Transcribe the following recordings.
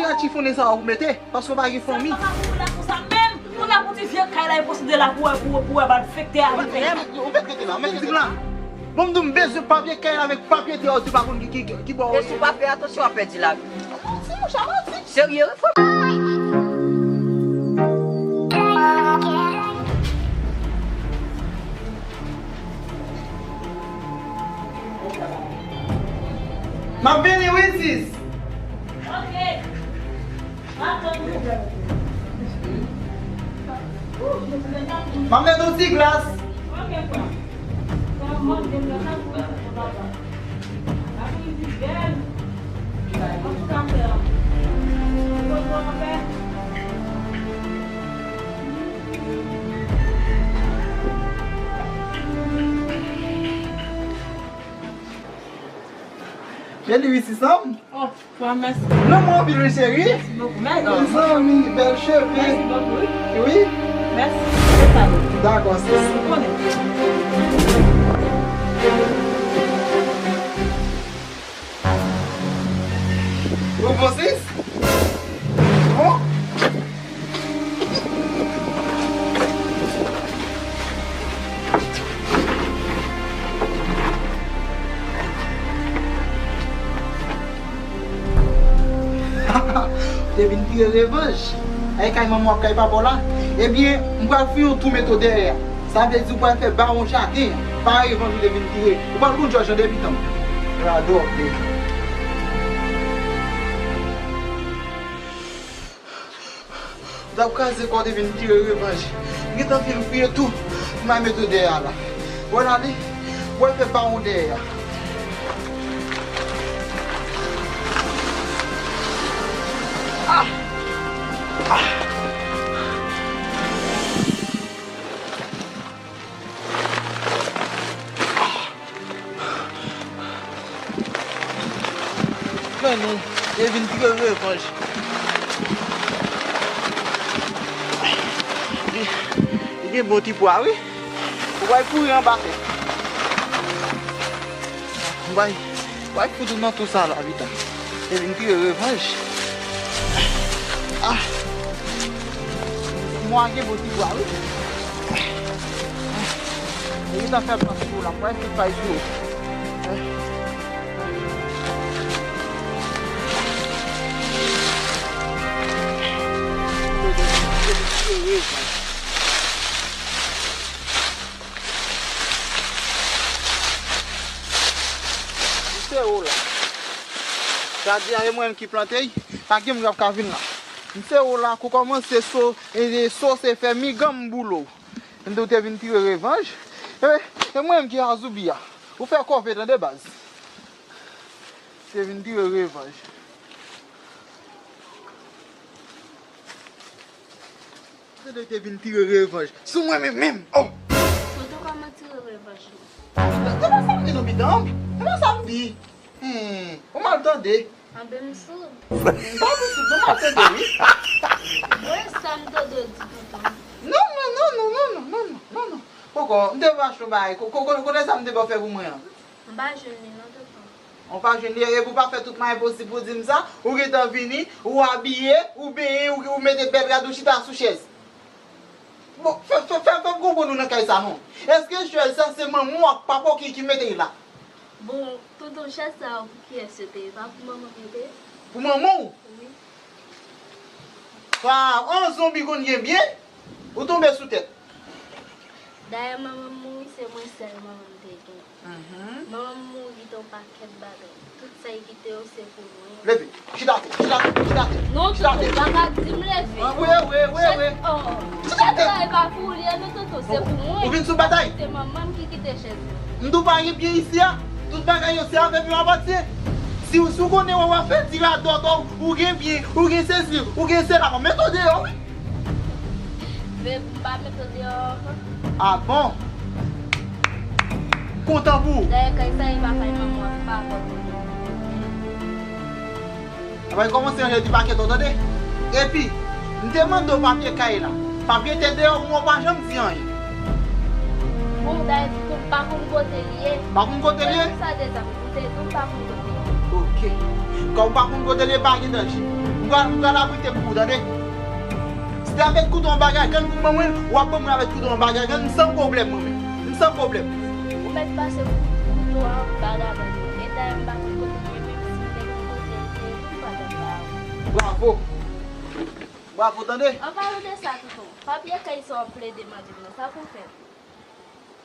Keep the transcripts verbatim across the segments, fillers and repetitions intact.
Sa chifonnen sa w ap mete, paske w pa gen fanmi. Sa pa pou la konsa menm. Ou la pou ti vye kay la, e posede la pou wè, pou, pou wè malfektè a rive. Ou mèt rete la, ou mèt rete la. Bon, m di w, m bezwen papye kay la avèk papye deyò, ou di pa konn ki, ki, ki bò. E si w pa fè atansyon, w ap pèdi lavi. Manti, monchè, manti. Serye, wi, frè. M ap vini, wi, sis. Ok. M ap tann ou. M ap mete yon ti glas. Ok, frè. Bèl wi, sis, non? Oh, frè, mèsi. Non, mwen anpil, wi, cheri. Mèsi bokou. Mèsi. Mezanmi, bèl cheve. Mèsi bokou, wi. Wi. Mèsi. Se sa, wi. Dakò, sis. Ou konnen. Ou bon, sis? Bon? Te vin tire revanj. Ay kay manman w ap kay papa w la. Ebyen, m pral fè yon tou mete w dèyè a. Sa vle di w pral fè bawon jaden an. Pa revanj ou te vin tire. Ou pral konn jòj an depi tan. Radòt. Ou t ap kraze kò w te vin tire revanj. M gentan fin priye tou. M a mete w dèyè a la. Wè l ale. Wè l fè bawon dèyè a. Ah! Ah! Men nou, e vin tire revanj. Li, li gen bon ti pwa, wi. Ou bay kouri anba tè. Ou bay, ou bay fout ou nan tou sa la, pita. E vin tire revanj. Ah! Mwa gen bon ti pwa, wi. Li ta fè plas sou la, mwen tout pay sou. Misye ou la. Sa di a, e mwen menm ki plante y, pa gen moun k ap ka vin la. Misye ou la, kou kòmanse so, e, e so se fè migan m boule w. M di w te vin tire revanj. E, e mwen menm ki azoubi a. Ou fè kòve tande baz. Te vin tire revanj. Tande te vin tire revanj. Sou mwen menm menm. Oh! Tonton kòman tire revanj li? Se pa sa m di non, pitanm. Se pa sa m di. Hmm, ou mal tande. Anben m soud. M pa di soud, non, m ap tande, wi. Bon, e sa m tande w di, tonton. Non, non, non. Poko, m te va achte yon bagay. Ko-, ko-, ko-, kote sa m te ba w fè pou mwen an? M pa jwenn li, non, tonton. Ou pa jwenn li, epi w pa fè tout mwayen posib pou w di m sa? Ou gentan vini, ou abiye, ou benyen, ou, ou mete bèl rad, ou chita sou chèz. Bon, fè, fè, fè, fè m konprann ou nan kay sa non. Èske chèz sa se manman w ak papa w ki, ki mete l la? Bon, tonton, chèz sa yo pou kiyès yo te ye? Pa pou manman m yo te ye? Pou manman w? Wi. Waw, an zonbi konn gen byen, ou tonbe sou tèt. Dayè, manman m mouri, se mwen sèl manman m te gen. Mhm. Manman m mouri, te yon pakèt bagay. Tout sa l kite yo, se pou mwen. Leve, chita atè, chita atè, chita atè. Non, tonton, pa ka di m leve. Wi, wi, wi, wi. Chèz, oh, chèz la, e pa pou ou li ye, non, tonton, se pou mwen. Ou vin sou batay? Se manman m ki kite chèz la. M di w pa gen byen isi a. Tout bagay yo se avè m yo apatyen. Si w, si w konnen wè w ap fè, di radòt ou, ou gen byen, ou gen sesi, ou gen sela, mwen mete w deyò, wi. Men m pa mete w deyò ankò. Ah bon? Kontan pou ou. Dayè, kay sa e pa kay manman w, se pa ankò pou ou. Apre kòmanse yon jodi pakèt ou tande. Epi, m te mande w papye kay la. Papye te deyò, mwen w pa janm di anyen. Bon, dayè, m pa konn kote l ye. Pa konn kote l ye? Sa de sa, m te di w m pa konn kote l ye. Ok. Kòm w pa konn kote l ye, pa gen danje. M pral, m pral abrite pou ou, tande? Si te avèk kouto anba gagann pou ban mwen, w ap ban mwen avèk kouto anba gagann, m san pwoblèm mwen menm. M san pwoblèm. Ou mèt pase kouto a anba gagann mwen. E dayè m pa konn kote l ye, menm si m te konn kote l te ye tou, m pa t ap ba ou. Bravo. Bravo, tande? An palan de sa, tonton, papye kay sa w ap plede mande m nan, sa pou fè?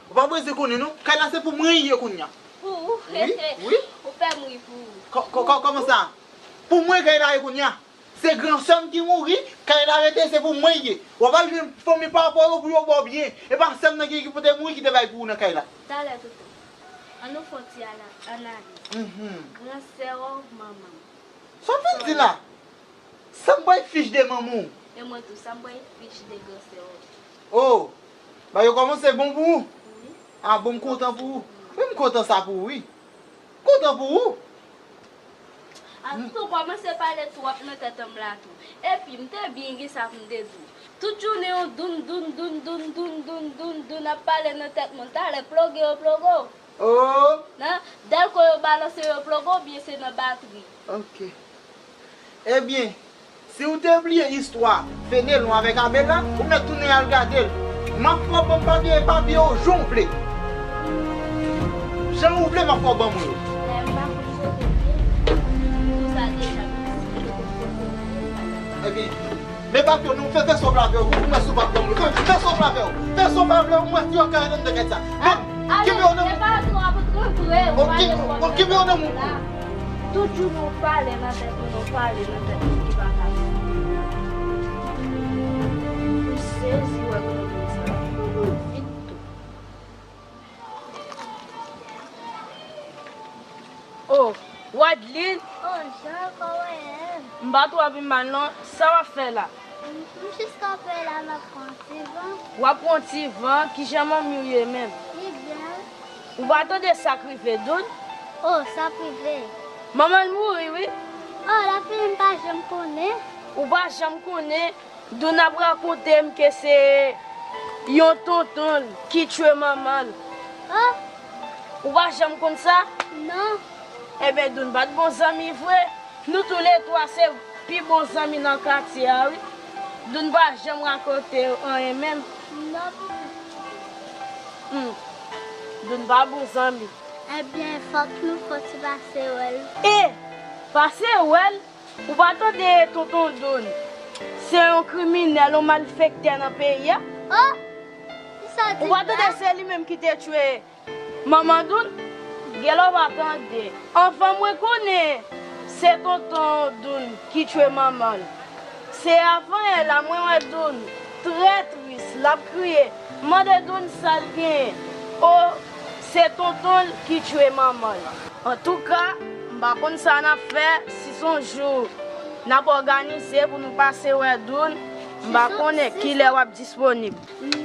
Ou pa bezwen konnen non, kay la se pou mwen li ye kounye a. Pou ou? Wi, wi. Ou fè m ri pou ou. Kò-, kò-, kò-, kòman sa? Pou mwen kay la ye kounye a. Se gran sè m ki mouri, kay la rete, se pou mwen li ye. W ap al jwenn fanmi papa w yo pou yo ba w byen. E pa sè m nan ki, ki pote mouri ki te bay pou ou nan kay la. Talè, tonton. An nou fè yon ti ala-, analiz. Mhm. Gran sè w, manman m. Sa w vin di la? Sa m bay fich de manman w? E mwen tou, sa m bay fich de gran sè w? Oh! Bagay yo kòmanse bon pou ou? Wi. Ah bon, m kontan pou ou. Wi, m kontan sa pou ou, wi. M kontan pou ou. A, tonton kòmanse pale twòp nan tèt an m la tou. Epi, m te byen gen sa pou m te di w. Tout jounen yon doun, doun, doun ap pale nan tèt mwen. Talè, ploge yo, ploge w. Oh! Nan dèlko yo balanse yo ploge w, oubyen se nan batri? Ok. Ebyen, si w te bliye istwa Fenelon avèk Abela, ou mèt tounen al gade l. M ap fè w ban m papye, papye yo jan w vle. Jan w vle, m ap fè w ban mwen yo. Dayè, m pa konn kote l ye. Pou sa deja, m si m te konn kote l ye, m pa t ap. Ebyen, men papye w non, fè, fè sa w vle avè yo. Pou mwen si w p ap ban mwen yo. Fè, fè sa w vle avè yo. Fè sa w vle avè yo, mwen si yo kare anndan kay sa. Men, kenbe yo nan men. Ok, ok, kenbe yo nan men. Tout jou nou pale nan tèt nou, nou pale nan tèt nou ki pa ka fini. M sezi wè pwoblèm sa. Vit tou. Oh, Wadeline! Oh, Jean, kòman w ye? M pa twò pi mal non. Sa w ap fè la? M, m jis kanpe la, m ap pran ti van. W ap pran ti van? Kijan manmi w ye menm? Li byen. Ou pa tande sa k rive Doun? Oh, sa k rive? Manman l mouri, wi. Oh, lapli m pa janm konnen. Ou pa janm konnen? Doun ap rakonte m ke se yon tonton l ki tchwe manman l. Oh! Ou pa janm konn sa? Non. Enben, Doun pa t bon zanmi vre. Nou toulètwa se pi bon zanmi nan katye a, wi. Doun pa janm rakonte anyen menm. Non. Hmm. Doun pa bon zanmi. Ebyen, fòk nou fè ti pase wè l. E, pase wè l? Ou pa tande tonton Doun se yon kriminèl, yon malfektè nan peyi a? Oh! Kisa w di la? Ou pa tande se li menm ki te tchwe manman Doun? Genlè w pa tande. Anvan mwen konnen se tonton Doun ki tchwe manman l. Se avanyè la mwen wè Doun trè tris, l ap kriye. M mande Doun sa l genyen. O, se tonton l ki tchwe manman l. Antouka, m pa konn sa n ap fè, si s on jou n ap òganize pou nou pase wè Doun, m pa konnen kilè w ap disponib.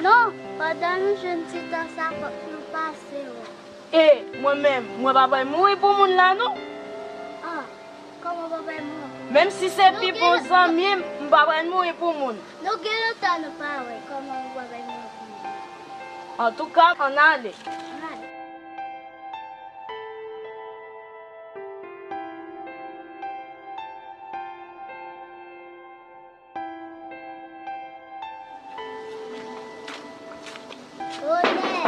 Non, pandan nou jwenn ti tan sa, fòk nou pase wè. E, mwen menm, mwen pa pral mouri pou moun la, non. Ah, kòman w pa pral mouri pou moun? Menm si se pi bon zanmi m, m pa pral mouri pou moun. Nou gen lontan nou pa wè, kòman w pa pral mouri pou moun? Antouka, ann ale. Ann ale. Onè!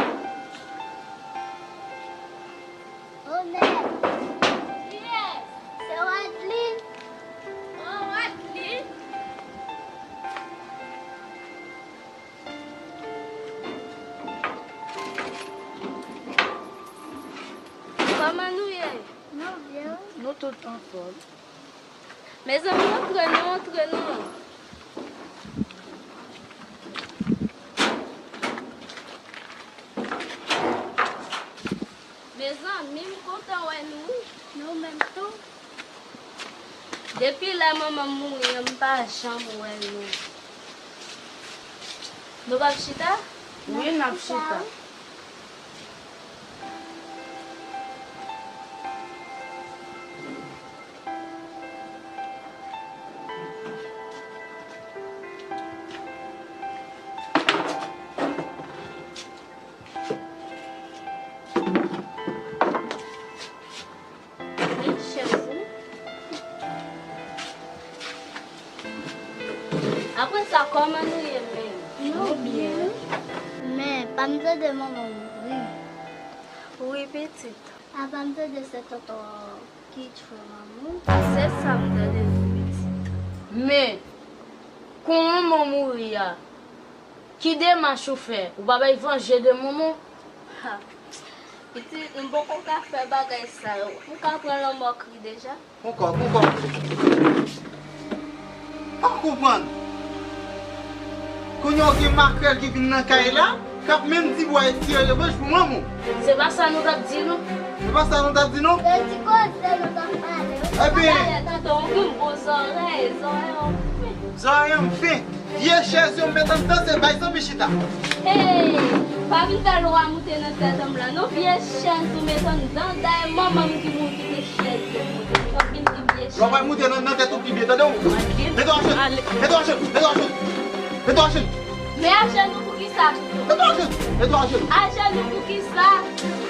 Onè! Kiyès? Se Wadlin. Oh, Wadlin! Kòman nou ye? Nou byen, wi. Nou tout anfòm. Mezanmi, antre non, antre non. Mezanmi, m kontan wè nou, wi. Nou menm tou. Depi lè manman m mouri an, m pa janm wè nou. Nou p ap chita? Wi, n ap chita. Men chèz ou. Apre sa, kòman nou ye menm? Nou byen. Men, pa m tande manman mouri. Wi, pitit. A pa m tande se tonton ki tchwe manman. Se sa m tande tou, pitit. Men, kon manman mouri a, ki demach ou fè? Ou pa bay vanje de manman? Ha. Pitit, m poko ka fè bagay sa yo. M ka pran lanmò kri deja? Poukò, poukò? Pa konprann. Kounye a w gen makrèl ki vin nan kay la, k ap menm di pou al tire revanj pou manman w. Se pa sa nou t ap di, non. Se pa sa nou t ap di, non? Se ti koze nou t ap pale, wi. Epi, tande, tonton, ou gen bon zòrèy, zòrèy an fen. Zòrèy an fen. Vye chèz yo m met anndan, se bay zanmi chita. Hey! Pa vin fè lwa moute nan tèt an m la, non. Vye chèz ou met anndan, dayè manman m ki mouri kite chèz yo moute. Ou p ap vin di vye chèz. Lwa pral moute nan, nan tèt ou pi byen, tande w? Mete w a jenou, mete w a jenou, mete w a jenou, mete w a jenou. Men ajenou pou kisa? Mete w a jenou, mete w a jenou. Ajenou pou kisa?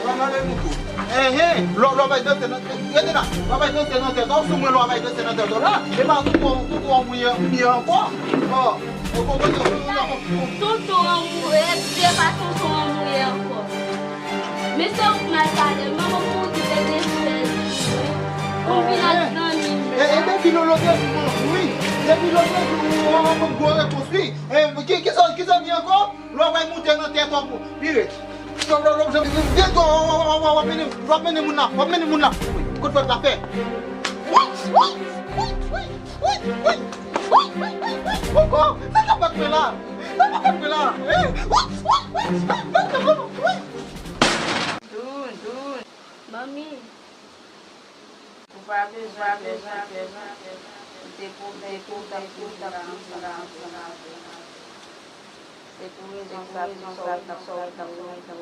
Lwa male moutou. Enhen, lwa, lwa bay danse nan, rete la. Lwa bay danse nan tèt ou, sou mwen lwa bay danse nan tèt ou la. E pa tonton, tonton an mouye, mouye ankò. Oh, tonton an mouye, e pa tonton an mouye ankò. Men se ou k mal pale, manman pou ou ki te gen chèz. Ou vin ak zanmi. E, e depi lòt jou, wi. Depi lòt jou, ou ap gwo repons, wi. E, ki, ki sa, ki sa w di ankò? Lwa bay moute nan tèt ou pou vire. Lwa, lwa, lwa, lwa, lwa, w ap mennen, w ap mennen moun la, w ap mennen moun la. Kot fòt la fè? Wi, wi, wi. Poukò? Sa k ap bat mwen la? Sa k ap bat mwen la? Eh, wi, wi, wi, wi, wi, wi. Doun, doun. Manmi. Ou pa bezwen fè sa, fè sa. Ou te pwouve ke w t ap toujou la ansanm avè m. Se pou rezon sa, tout sa w t ap fè, w t ap fè,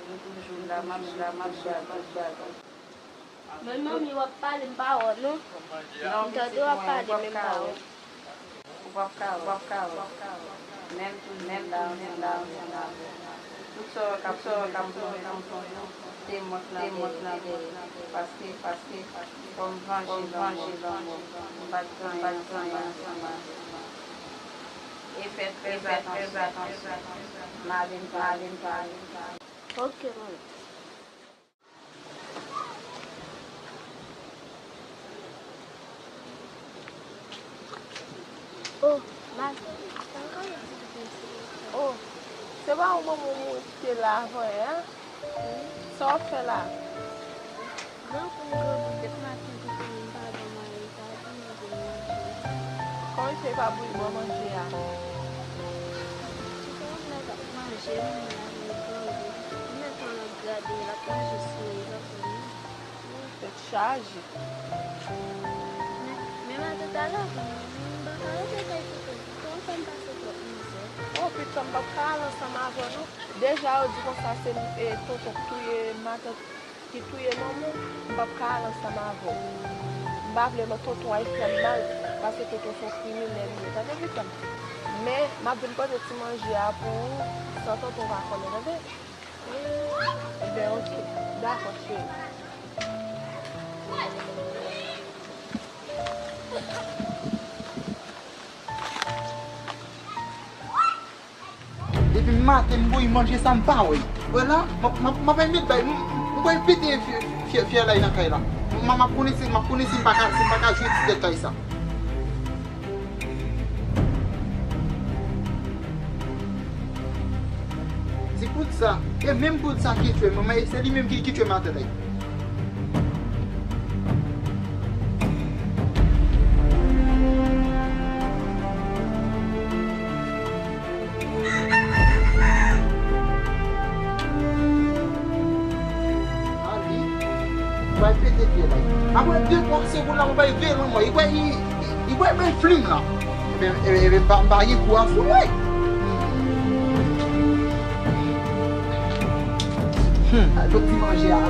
nou toujou la, m ap swiv tout bagay. Men manmi, w ap pale, m pa wè w, non. M tande w ap pale, men m pa wè w. Ou p ap ka wè, ou p ap ka wè. Menm tou, menm la, menm la, menm la. Tout sa w wè k ap tounen tonton, se mòt nan dèyè, dèyè. Paske, paske, fò m vanje lanmò, m pa t gen anyen ansanm avè l. E fè trè atansyon. M ale, m pale, m pale. Ok, manmi. Oh, Marie, sa w ka di pou mwen, silvouplè? Oh, se pa ou manman w mouri kite la avan yè a? Wi. Sa w ap fè la? Bon, pou m granmoun, depi maten pou fini, m pa gen mwayen. Kòman w fè pa bouyi bò manje a? Kisa w vle avèk manje, manman la vin grangou. Ou mèt pran lòt grade, l ap manje souri, l ap vini. Tèt chaje. Men, men matant al avè m, m pa ka rete kay tonton. Tonton fè m pase twòp mizè. Oh, pitit, m p ap ka al ansanm avè w, non. Deja, yo di konsa se, eh, tonton k touye matant ki touye manman w, m p ap ka al ansanm avè w. M pa vle non tonton al fè m mal, paske tonton se yon kriminèl li ye. Tande pitit m. Men, m ap vin pote ti manje a pou ou, san tonton pa konnen, tande? Ebyen, oke. Dakò, cheri. Depi maten m voye manje sa m pa wè. Wè la, m ap, m ap, m ap al met bay, m, m pral pete fye, fye, fyèlay nan kay la. M, m ap konnen si, m ap konnen si m pa ka, si m pa ka jwe ti tèt kay sa. Se poud sa, e menm poud sa ki tchwe manman, e se li menm ki, ki tchwe matant. Apre de twa segonn la, mwen bay veye lanmò. Li kwè li, li, li kwè bay flim la. Ebyen, ebyen, ebyen, m pa, m pa gen kou a sou mwen. Hmm. Al fè ti manje a.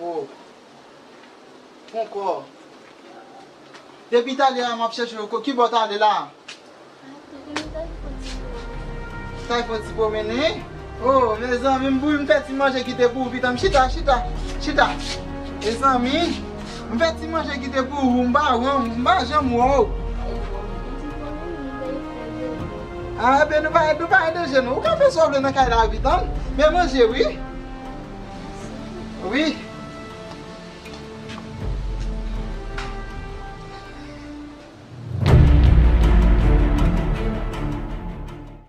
Oh. Ponkò. Depi talè a m ap chèche w, ki bò w t ale la? T al fè ti pwomennen. Oh, mezanmi, m pou m fè ti manje kite pou ou, pitit m. Chita, chita, chita. Mezanmi. M fè ti manje ki te pou ou, m pa wè w, m pa janm wè w. A, ebyen, nou pa, nou pa an danje, non. Ou ka fè sa w vle nan kay la, wi, tann. Men manje, wi. Wi.